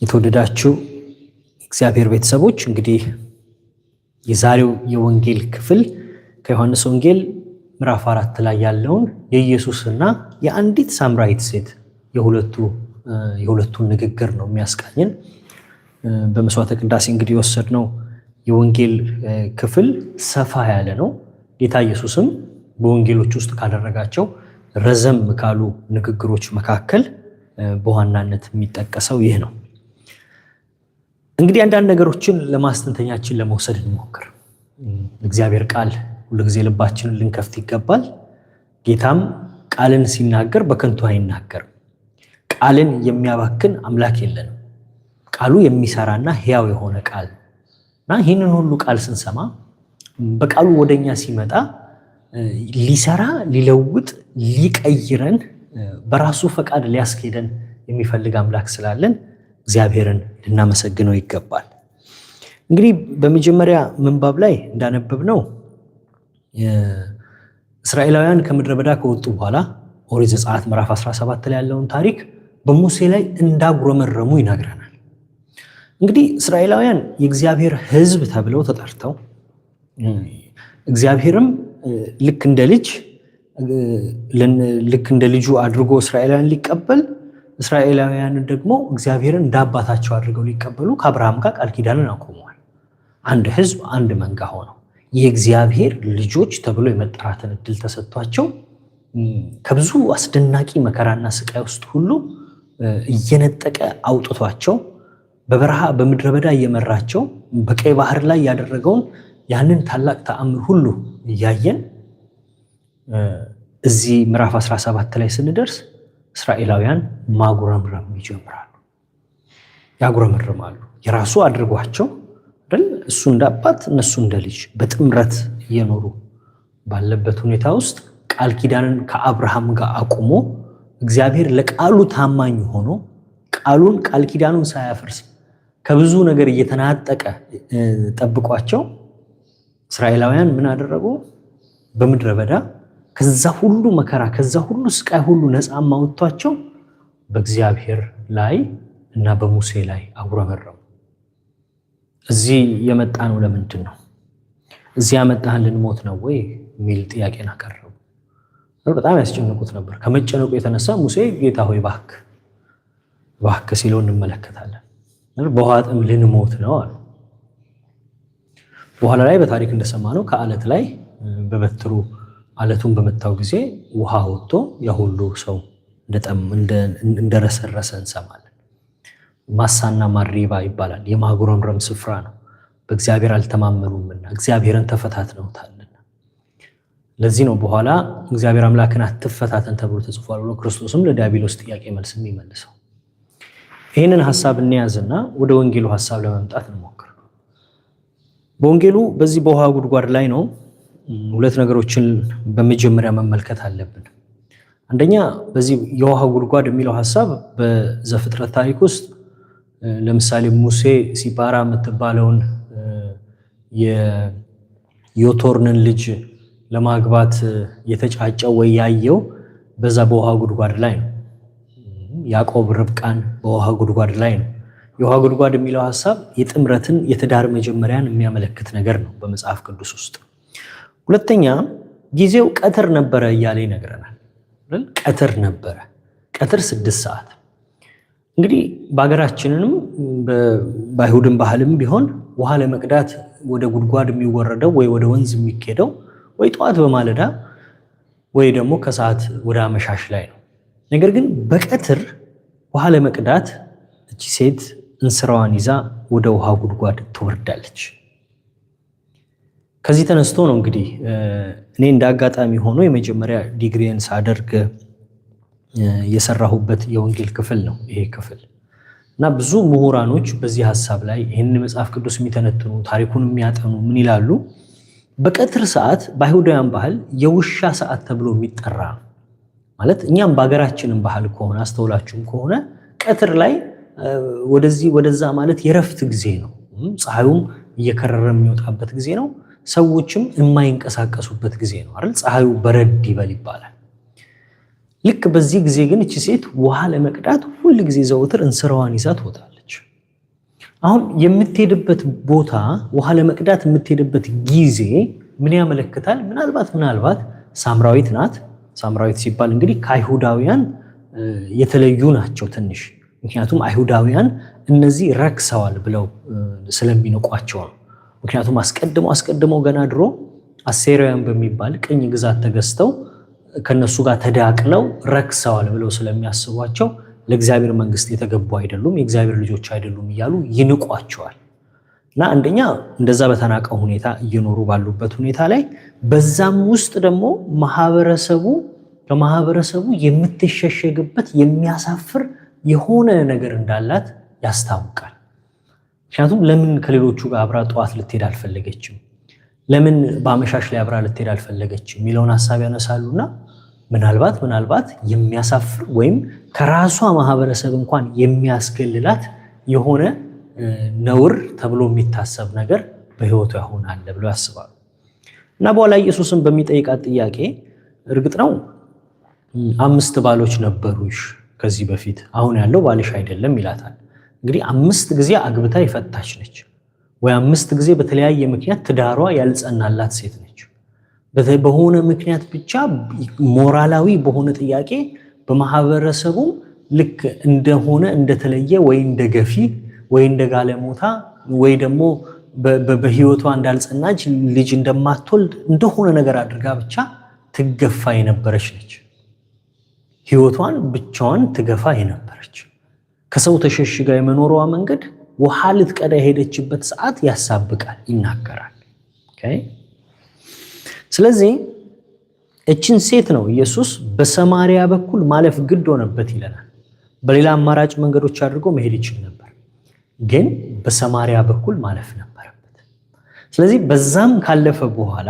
የተወደዳችሁ እግዚአብሔር ቤተሰቦች፣ እንግዲህ የዛሬው የወንጌል ክፍል ከዮሐንስ ወንጌል ምዕራፍ 4 ላይ ያለውን የኢየሱስና የአንዲት ሳምራዊት ሴት የሁለቱን ንግግር ነው የሚያስቃኝን። በመስዋዕተ ቅዳሴ እንግዲህ የወሰድነው የወንጌል ክፍል ሰፋ ያለ ነው። ጌታ ኢየሱስም በወንጌሎች ውስጥ ካደረጋቸው ረዘም ካሉ ንግግሮች መካከል በዋናነት የሚጠቀሰው ይህ ነው። እንግዲህ አንዳንድ ነገሮችን ለማስተንተኛችን ለመውሰድ እንሞክር። እግዚአብሔር ቃል ሁልጊዜ ልባችንን ልንከፍት ይገባል። ጌታም ቃልን ሲናገር በከንቱ አይናገርም። ቃልን የሚያባክን አምላክ የለንም። ቃሉ የሚሰራና ሕያው የሆነ ቃል እና ይህንን ሁሉ ቃል ስንሰማ በቃሉ ወደኛ ሲመጣ ሊሰራ፣ ሊለውጥ፣ ሊቀይረን በራሱ ፈቃድ ሊያስኬደን የሚፈልግ አምላክ ስላለን እግዚአብሔርን ልናመሰግነው ይገባል። እንግዲህ በመጀመሪያ ምንባብ ላይ እንዳነበብነው እስራኤላውያን ከምድረ በዳ ከወጡ በኋላ ኦሪት ዘጸአት ምዕራፍ 17 ላይ ያለውን ታሪክ በሙሴ ላይ እንዳጉረመረሙ ይነግረናል። እንግዲህ እስራኤላውያን የእግዚአብሔር ሕዝብ ተብለው ተጠርተው እግዚአብሔርም ልክ እንደ ልጅ ልክ እንደ ልጁ አድርጎ እስራኤላውያን ሊቀበል፣ እስራኤላውያንን ደግሞ እግዚአብሔርን እንደ አባታቸው አድርገው ሊቀበሉ ከአብርሃም ጋር ቃል ኪዳንን አቆመዋል። አንድ ሕዝብ አንድ መንጋ ሆነው የእግዚአብሔር ልጆች ተብሎ የመጠራትን እድል ተሰጥቷቸው ከብዙ አስደናቂ መከራና ስቃይ ውስጥ ሁሉ እየነጠቀ አውጥቷቸው በበረሃ በምድረ በዳ እየመራቸው በቀይ ባህር ላይ ያደረገውን ያንን ታላቅ ተአምር ሁሉ እያየን እዚህ ምዕራፍ 17 ላይ ስንደርስ እስራኤላውያን ማጉረምረም ይጀምራሉ። ያጉረመርማሉ። የራሱ አድርጓቸው አይደል? እሱ እንደ አባት እነሱ እንደ ልጅ በጥምረት እየኖሩ ባለበት ሁኔታ ውስጥ ቃል ኪዳንን ከአብርሃም ጋር አቁሞ እግዚአብሔር ለቃሉ ታማኝ ሆኖ ቃሉን ቃል ኪዳኑን ሳያፈርስ ከብዙ ነገር እየተናጠቀ ጠብቋቸው እስራኤላውያን ምን አደረጉ? በምድረ በዳ ከዛ ሁሉ መከራ ከዛ ሁሉ ስቃይ ሁሉ ነፃ አውጥቷቸው በእግዚአብሔር ላይ እና በሙሴ ላይ አጉረመረሙ። እዚህ የመጣ ነው ለምንድን ነው? እዚህ ያመጣህን ልንሞት ነው ወይ የሚል ጥያቄን አቀረቡ። በጣም ያስጨንቁት ነበር። ከመጨነቁ የተነሳ ሙሴ ጌታ ሆይ እባክህ እባክህ ሲለው እንመለከታለን። በውሃ ጥም ልንሞት ነው አሉ። በኋላ ላይ በታሪክ እንደሰማነው ከአለት ላይ በበትሩ አለቱን በመታው ጊዜ ውሃ ወጥቶ የሁሉ ሰው እንደረሰረሰ እንሰማለን። ማሳና ማሪባ ይባላል። የማጉረምረም ስፍራ ነው። በእግዚአብሔር አልተማመኑምና እግዚአብሔርን ተፈታትነውታልና። ለዚህ ነው በኋላ እግዚአብሔር አምላክን አትፈታተን ተብሎ ተጽፏል ብሎ ክርስቶስም ለዲያብሎስ ጥያቄ መልስ የሚመልሰው። ይህንን ሐሳብ እንያዝና ወደ ወንጌሉ ሐሳብ ለመምጣት እንሞክር። በወንጌሉ በዚህ በውሃ ጉድጓድ ላይ ነው ሁለት ነገሮችን በመጀመሪያ መመልከት አለብን። አንደኛ በዚህ የውሃ ጉድጓድ የሚለው ሐሳብ በዘፍጥረት ታሪክ ውስጥ ለምሳሌ ሙሴ ሲፓራ የምትባለውን የዮቶርንን ልጅ ለማግባት የተጫጨው ወይ ያየው በዛ በውሃ ጉድጓድ ላይ ነው። ያዕቆብ ርብቃን በውሃ ጉድጓድ ላይ ነው። የውሃ ጉድጓድ የሚለው ሐሳብ የጥምረትን የትዳር መጀመሪያን የሚያመለክት ነገር ነው በመጽሐፍ ቅዱስ ውስጥ። ሁለተኛ ጊዜው ቀትር ነበረ እያለ ይነግረናል። ቀትር ነበረ። ቀትር 6 ሰዓት። እንግዲህ በሀገራችንንም በአይሁድም ባህልም ቢሆን ውሃ ለመቅዳት ወደ ጉድጓድ የሚወረደው ወይ ወደ ወንዝ የሚኬደው ወይ ጠዋት በማለዳ ወይ ደግሞ ከሰዓት ወደ አመሻሽ ላይ ነው። ነገር ግን በቀትር ውሃ ለመቅዳት እቺ ሴት እንስራዋን ይዛ ወደ ውሃ ጉድጓድ ትወርዳለች። ከዚህ ተነስቶ ነው እንግዲህ እኔ እንደ አጋጣሚ ሆኖ የመጀመሪያ ዲግሪን ሳደርግ የሰራሁበት የወንጌል ክፍል ነው ይሄ ክፍል። እና ብዙ ምሁራኖች በዚህ ሐሳብ ላይ ይህንን መጽሐፍ ቅዱስ የሚተነትኑ ታሪኩን የሚያጠኑ ምን ይላሉ? በቀትር ሰዓት በአይሁዳውያን ባህል የውሻ ሰዓት ተብሎ የሚጠራ ነው። ማለት እኛም በሀገራችንም ባህል ከሆነ አስተውላችሁም ከሆነ ቀትር ላይ ወደዚህ ወደዛ ማለት የረፍት ጊዜ ነው። ፀሐዩም እየከረረ የሚወጣበት ጊዜ ነው። ሰዎችም የማይንቀሳቀሱበት ጊዜ ነው አይደል? ፀሐዩ በረድ ይበል ይባላል። ልክ በዚህ ጊዜ ግን እቺ ሴት ውሃ ለመቅዳት ሁል ጊዜ ዘውትር እንስራዋን ይዛ ትወጣለች። አሁን የምትሄድበት ቦታ ውሃ ለመቅዳት የምትሄድበት ጊዜ ምን ያመለክታል? ምናልባት ሳምራዊት ናት። ሳምራዊት ሲባል እንግዲህ ከአይሁዳውያን የተለዩ ናቸው ትንሽ። ምክንያቱም አይሁዳውያን እነዚህ ረክሰዋል ብለው ስለሚንቋቸው ነው። ምክንያቱም አስቀድመው ገና ድሮ አሴራውያን በሚባል ቅኝ ግዛት ተገዝተው ከነሱ ጋር ተዳቅለው ረክሰዋል ብለው ስለሚያስቧቸው ለእግዚአብሔር መንግስት የተገቡ አይደሉም፣ የእግዚአብሔር ልጆች አይደሉም እያሉ ይንቋቸዋል። እና አንደኛ እንደዛ በተናቀው ሁኔታ እየኖሩ ባሉበት ሁኔታ ላይ በዛም ውስጥ ደግሞ ማህበረሰቡ ከማህበረሰቡ የምትሸሸግበት የሚያሳፍር የሆነ ነገር እንዳላት ያስታውቃል። ምክንያቱም ለምን ከሌሎቹ ጋር አብራ ጠዋት ልትሄድ አልፈለገችም? ለምን በአመሻሽ ላይ አብራ ልትሄድ አልፈለገችም የሚለውን ሀሳብ ያነሳሉና ምናልባት የሚያሳፍር ወይም ከራሷ ማህበረሰብ እንኳን የሚያስገልላት የሆነ ነውር ተብሎ የሚታሰብ ነገር በህይወቷ ይሆናል ብለው ያስባሉ። እና በኋላ ኢየሱስን በሚጠይቃት ጥያቄ እርግጥ ነው 5 ባሎች ነበሩሽ ከዚህ በፊት፣ አሁን ያለው ባልሽ አይደለም ይላታል። እንግዲህ 5 ጊዜ አግብታ የፈታች ነች ወይ 5 ጊዜ በተለያየ ምክንያት ትዳሯ ያልጸናላት ሴት ነች። በሆነ ምክንያት ብቻ ሞራላዊ በሆነ ጥያቄ በማህበረሰቡ ልክ እንደሆነ እንደተለየ ወይ እንደገፊ ወይ እንደጋለሞታ ወይ ደግሞ በህይወቷ እንዳልጸናች ልጅ እንደማትወልድ እንደሆነ ነገር አድርጋ ብቻ ትገፋ የነበረች ነች። ህይወቷን ብቻዋን ትገፋ የነበረች ከሰው ተሸሽጋ የመኖሯ መንገድ ውሃ ልትቀዳ የሄደችበት ሰዓት ያሳብቃል፣ ይናገራል። Okay፣ ስለዚህ እችን ሴት ነው ኢየሱስ በሰማርያ በኩል ማለፍ ግድ ሆነበት ይለናል። በሌላ አማራጭ መንገዶች አድርጎ መሄድ ይችል ነበር፣ ግን በሰማርያ በኩል ማለፍ ነበረበት። ስለዚህ በዛም ካለፈ በኋላ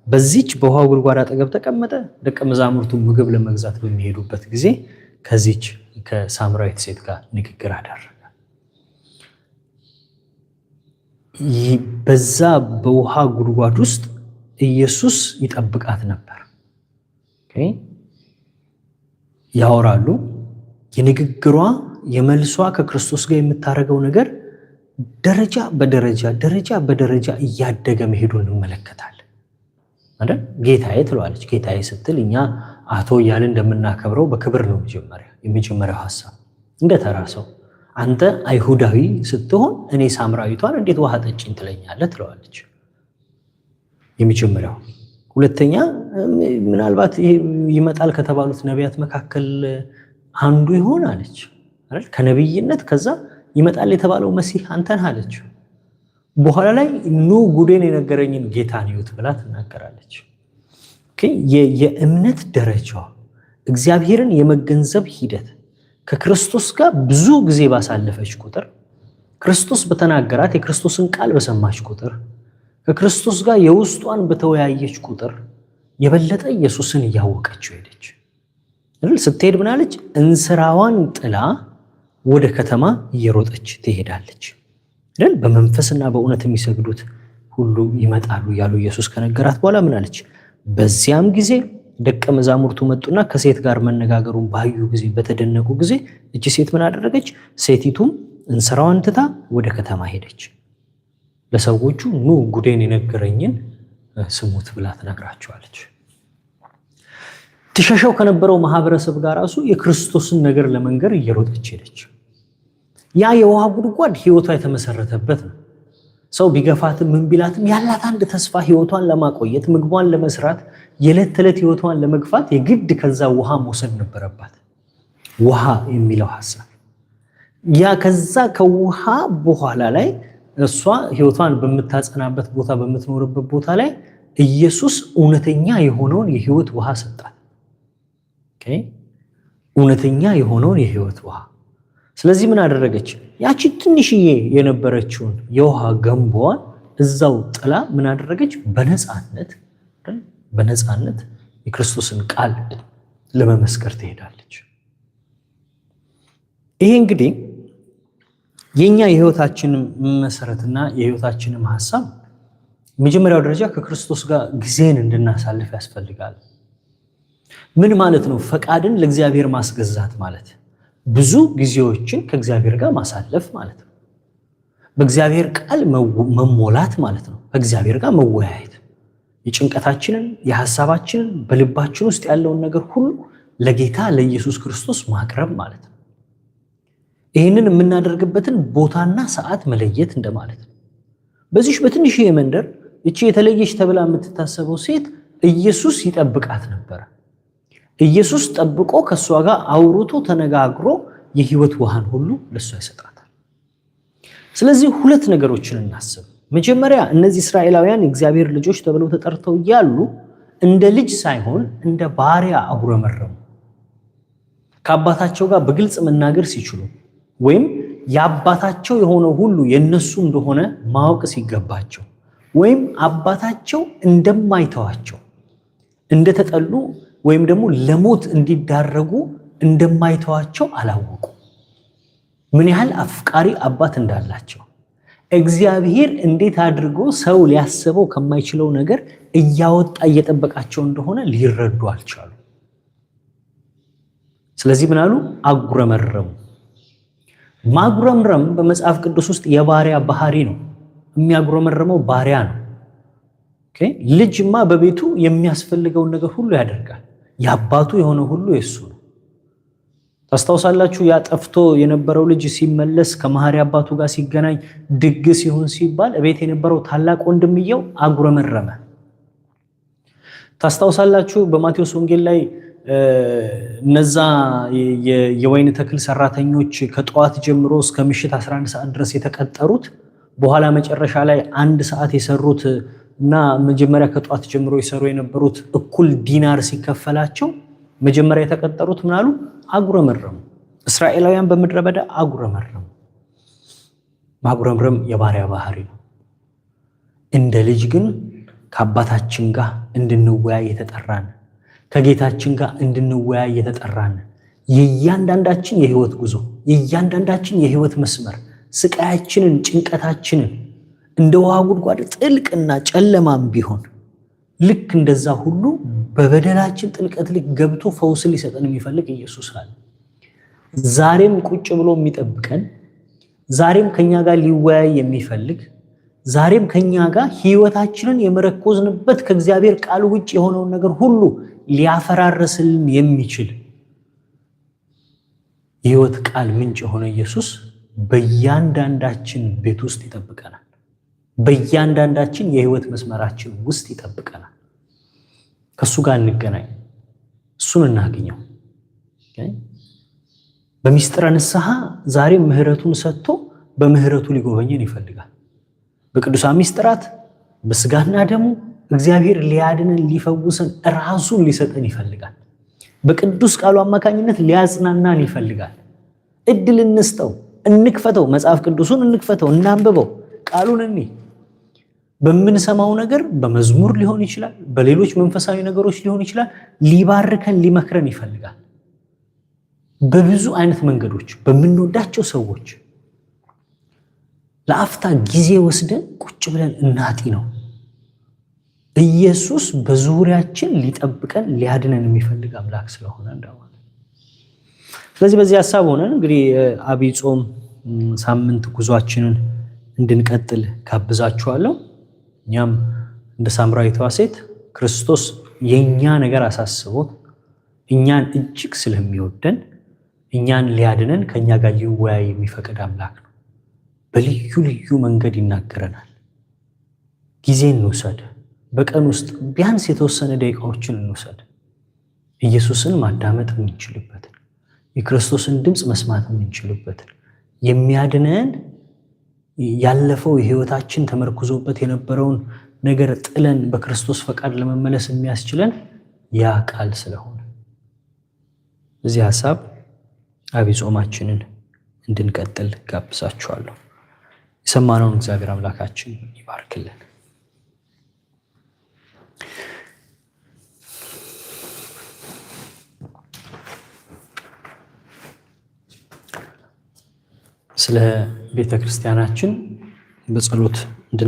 በዚች በውሃ ጉድጓድ አጠገብ ተቀመጠ። ደቀ መዛሙርቱ ምግብ ለመግዛት በሚሄዱበት ጊዜ ከዚች ከሳምራዊት ሴት ጋር ንግግር አደረገ። በዛ በውሃ ጉድጓድ ውስጥ ኢየሱስ ይጠብቃት ነበር። ያወራሉ። የንግግሯ የመልሷ ከክርስቶስ ጋር የምታደርገው ነገር ደረጃ በደረጃ ደረጃ በደረጃ እያደገ መሄዱን እንመለከታለን። አይደል? ጌታዬ ትለዋለች። ጌታዬ ስትል እኛ አቶ እያልን እንደምናከብረው በክብር ነው። የመጀመሪያው ሐሳብ እንደ ተራ ሰው አንተ አይሁዳዊ ስትሆን እኔ ሳምራዊቷን እንዴት ውሃ ጠጪኝ ትለኛለህ? ትለዋለች። የመጀመሪያው። ሁለተኛ ምናልባት ይሄ ይመጣል ከተባሉት ነቢያት መካከል አንዱ ይሆን አለች። አይደል? ከነብይነት ከዛ ይመጣል የተባለው መሲህ አንተ ነህ አለች። በኋላ ላይ ኑ ጉዴን የነገረኝን ጌታን እዩት ብላ ትናገራለች። Okay፣ የእምነት ደረጃዋ እግዚአብሔርን የመገንዘብ ሂደት ከክርስቶስ ጋር ብዙ ጊዜ ባሳለፈች ቁጥር፣ ክርስቶስ በተናገራት የክርስቶስን ቃል በሰማች ቁጥር፣ ከክርስቶስ ጋር የውስጧን በተወያየች ቁጥር የበለጠ ኢየሱስን እያወቀችው ሄደች። አይደል? ስትሄድ ምን አለች? እንስራዋን ጥላ ወደ ከተማ እየሮጠች ትሄዳለች። አይደል? በመንፈስና በእውነት የሚሰግዱት ሁሉ ይመጣሉ እያሉ ኢየሱስ ከነገራት በኋላ ምን አለች? በዚያም ጊዜ ደቀ መዛሙርቱ መጡና ከሴት ጋር መነጋገሩን ባዩ ጊዜ በተደነቁ ጊዜ እቺ ሴት ምን አደረገች? ሴቲቱም እንስራዋን ትታ ወደ ከተማ ሄደች። ለሰዎቹ ኑ ጉዴን የነገረኝን ስሙት ብላ ትነግራቸዋለች። ትሸሸው ከነበረው ማህበረሰብ ጋር ራሱ የክርስቶስን ነገር ለመንገር እየሮጠች ሄደች። ያ የውሃ ጉድጓድ ህይወቷ የተመሰረተበት ነው። ሰው ቢገፋትም ምን ቢላትም ያላት አንድ ተስፋ ህይወቷን ለማቆየት ምግቧን ለመስራት የዕለት ተዕለት ህይወቷን ለመግፋት የግድ ከዛ ውሃ መውሰድ ነበረባት። ውሃ የሚለው ሐሳብ ያ ከዛ ከውሃ በኋላ ላይ እሷ ህይወቷን በምታጸናበት ቦታ በምትኖርበት ቦታ ላይ ኢየሱስ እውነተኛ የሆነውን የህይወት ውሃ ሰጣት። Okay፣ እውነተኛ የሆነውን የህይወት ውሃ። ስለዚህ ምን አደረገች? ያቺ ትንሽዬ የነበረችውን የውሃ ገንቦዋን እዛው ጥላ ምን አደረገች? በነፃነት የክርስቶስን ቃል ለመመስከር ትሄዳለች። ይሄ እንግዲህ የኛ የህይወታችን መሰረትና የህይወታችንም ሐሳብ መጀመሪያው ደረጃ ከክርስቶስ ጋር ጊዜን እንድናሳልፍ ያስፈልጋል። ምን ማለት ነው? ፈቃድን ለእግዚአብሔር ማስገዛት ማለት ብዙ ጊዜዎችን ከእግዚአብሔር ጋር ማሳለፍ ማለት ነው። በእግዚአብሔር ቃል መሞላት ማለት ነው። ከእግዚአብሔር ጋር መወያየት፣ የጭንቀታችንን የሐሳባችንን በልባችን ውስጥ ያለውን ነገር ሁሉ ለጌታ ለኢየሱስ ክርስቶስ ማቅረብ ማለት ነው። ይህንን የምናደርግበትን ቦታና ሰዓት መለየት እንደማለት ነው። በዚሽ በትንሽዬ መንደር እቺ የተለየች ተብላ የምትታሰበው ሴት ኢየሱስ ይጠብቃት ነበረ። ኢየሱስ ጠብቆ ከእሷ ጋር አውርቶ ተነጋግሮ የህይወት ውሃን ሁሉ ለእሷ ይሰጣታል። ስለዚህ ሁለት ነገሮችን እናስብ። መጀመሪያ እነዚህ እስራኤላውያን የእግዚአብሔር ልጆች ተብለው ተጠርተው እያሉ እንደ ልጅ ሳይሆን እንደ ባሪያ አጉረመረሙ። ከአባታቸው ጋር በግልጽ መናገር ሲችሉ ወይም የአባታቸው የሆነው ሁሉ የነሱ እንደሆነ ማወቅ ሲገባቸው ወይም አባታቸው እንደማይተዋቸው እንደተጠሉ ወይም ደግሞ ለሞት እንዲዳረጉ እንደማይተዋቸው አላወቁ። ምን ያህል አፍቃሪ አባት እንዳላቸው እግዚአብሔር እንዴት አድርጎ ሰው ሊያስበው ከማይችለው ነገር እያወጣ እየጠበቃቸው እንደሆነ ሊረዱ አልቻሉ። ስለዚህ ምን አሉ? አጉረመረሙ። ማጉረምረም በመጽሐፍ ቅዱስ ውስጥ የባሪያ ባህሪ ነው። የሚያጉረመርመው ባሪያ ነው። Okay፣ ልጅማ በቤቱ የሚያስፈልገውን ነገር ሁሉ ያደርጋል። የአባቱ የሆነ ሁሉ የሱ ነው። ታስታውሳላችሁ? ያ ጠፍቶ የነበረው ልጅ ሲመለስ ከመሐሪ አባቱ ጋር ሲገናኝ ድግስ ይሁን ሲባል እቤት የነበረው ታላቅ ወንድምየው አጉረመረመ። ታስታውሳላችሁ? በማቴዎስ ወንጌል ላይ እነዛ የወይን ተክል ሰራተኞች ከጠዋት ጀምሮ እስከ ምሽት 11 ሰዓት ድረስ የተቀጠሩት በኋላ መጨረሻ ላይ አንድ ሰዓት የሰሩት እና መጀመሪያ ከጠዋት ጀምሮ የሰሩ የነበሩት እኩል ዲናር ሲከፈላቸው መጀመሪያ የተቀጠሩት ምን አሉ? አጉረመረሙ። እስራኤላውያን በምድረ በዳ አጉረመረሙ። ማጉረምረም የባሪያ ባህሪ ነው። እንደ ልጅ ግን ከአባታችን ጋር እንድንወያይ የተጠራን፣ ከጌታችን ጋር እንድንወያይ የተጠራን፣ የእያንዳንዳችን የህይወት ጉዞ፣ የእያንዳንዳችን የህይወት መስመር፣ ስቃያችንን፣ ጭንቀታችንን እንደ ውሃ ጉድጓድ ጥልቅና ጨለማም ቢሆን ልክ እንደዛ ሁሉ በበደላችን ጥልቀት ልክ ገብቶ ፈውስ ሊሰጠን የሚፈልግ ኢየሱስ አለ። ዛሬም ቁጭ ብሎ የሚጠብቀን፣ ዛሬም ከኛ ጋር ሊወያይ የሚፈልግ፣ ዛሬም ከኛ ጋር ህይወታችንን የመረኮዝንበት ከእግዚአብሔር ቃል ውጭ የሆነውን ነገር ሁሉ ሊያፈራርስልን የሚችል የህይወት ቃል ምንጭ የሆነ ኢየሱስ በእያንዳንዳችን ቤት ውስጥ ይጠብቀናል። በእያንዳንዳችን የህይወት መስመራችን ውስጥ ይጠብቀናል። ከእሱ ጋር እንገናኝ፣ እሱን እናገኘው። በሚስጥረ ንስሐ ዛሬም ምህረቱን ሰጥቶ በምህረቱ ሊጎበኘን ይፈልጋል። በቅዱሳን ሚስጥራት በስጋና ደሙ እግዚአብሔር ሊያድንን ሊፈውሰን ራሱን ሊሰጠን ይፈልጋል። በቅዱስ ቃሉ አማካኝነት ሊያጽናናን ይፈልጋል። እድል እንስጠው፣ እንክፈተው፣ መጽሐፍ ቅዱሱን እንክፈተው፣ እናንብበው፣ ቃሉን እኒ በምንሰማው ነገር በመዝሙር ሊሆን ይችላል፣ በሌሎች መንፈሳዊ ነገሮች ሊሆን ይችላል። ሊባርከን ሊመክረን ይፈልጋል። በብዙ አይነት መንገዶች በምንወዳቸው ሰዎች ለአፍታ ጊዜ ወስደን ቁጭ ብለን እናጢ ነው። ኢየሱስ በዙሪያችን ሊጠብቀን ሊያድነን የሚፈልግ አምላክ ስለሆነ እንደማለት። ስለዚህ በዚህ ሀሳብ ሆነን እንግዲህ አብይ ጾም ሳምንት ጉዟችንን እንድንቀጥል ጋብዛችኋለሁ። እኛም እንደ ሳምራዊቷ ሴት ክርስቶስ የኛ ነገር አሳስቦት እኛን እጅግ ስለሚወደን እኛን ሊያድነን ከኛ ጋር ሊወያይ የሚፈቅድ አምላክ ነው። በልዩ ልዩ መንገድ ይናገረናል። ጊዜ እንውሰድ። በቀን ውስጥ ቢያንስ የተወሰነ ደቂቃዎችን እንውሰድ። ኢየሱስን ማዳመጥ የምንችልበትን፣ የክርስቶስን ድምፅ መስማት የምንችልበትን፣ የሚያድነን ያለፈው የህይወታችን ተመርኩዞበት የነበረውን ነገር ጥለን በክርስቶስ ፈቃድ ለመመለስ የሚያስችለን ያ ቃል ስለሆነ እዚህ ሀሳብ አብይ ጾማችንን እንድንቀጥል ጋብዛችኋለሁ። የሰማነውን እግዚአብሔር አምላካችን ይባርክልን። ስለ ቤተ ክርስቲያናችን በጸሎት